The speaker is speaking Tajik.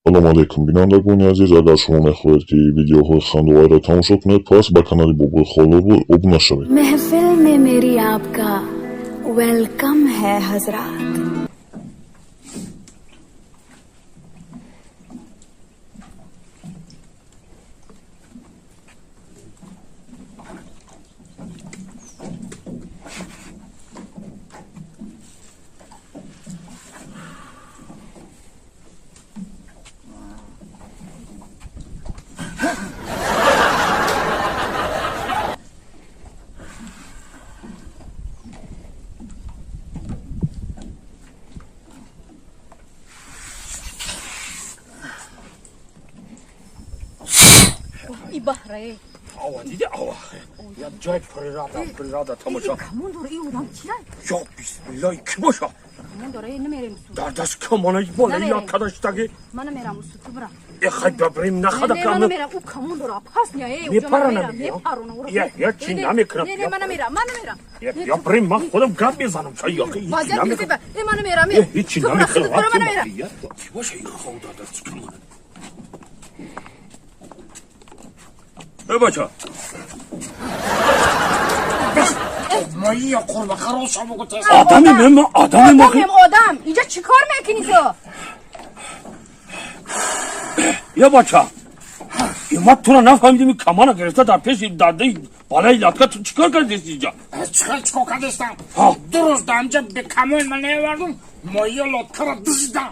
Салом алейкум, бинандагони азиз. Агар шумо мехоҳед, ки видеоҳои хандоварро тамошо кунед, пас ба канали Бобои Холобой обуна шавед. महफिल में मेरी आपका welcome है हजरात। И баҳрае. Ава, диди, ава. Я ҷой природа, природа тамошо. Камон дора, и одам чира? Я бисмиллаҳ, ки боша? Камон дора, намерем су. Дар даст камона болаи Намерем. як кадаштаги. Ман намерам су, ту бира. Э, хай бабрем нахада Не, ман кам. намерам, у камон дора, пас не, э, Мепарана, мепарона. Я, я чи намекунам. Не, не, ман намерам, ман намерам. Я, я брем, ман худам гап мезанам. Чай яхи ҳеҷ Вазият намекунам. гирифти, э, ман намерам, Э, э. ҳеҷ Ту бира, намекунам. худат бира, ман намерам. Ки боша ин худа даст камона? Э, бача. Моя қурбақа роша бугу тез. Одами мема, одами ма. Одамем, одам. Инҷа чӣ кор мекунӣ ту? Я бача. Ма тура нафаҳмидим, камона гирифта дар пеши дардаи балаи латка ту чӣ кор кардеси инҷа? Чикор чикор кардестам? Ҳа. 2 рӯз данҷа бе камон ман наовардум, моя лодкаро дуздидам.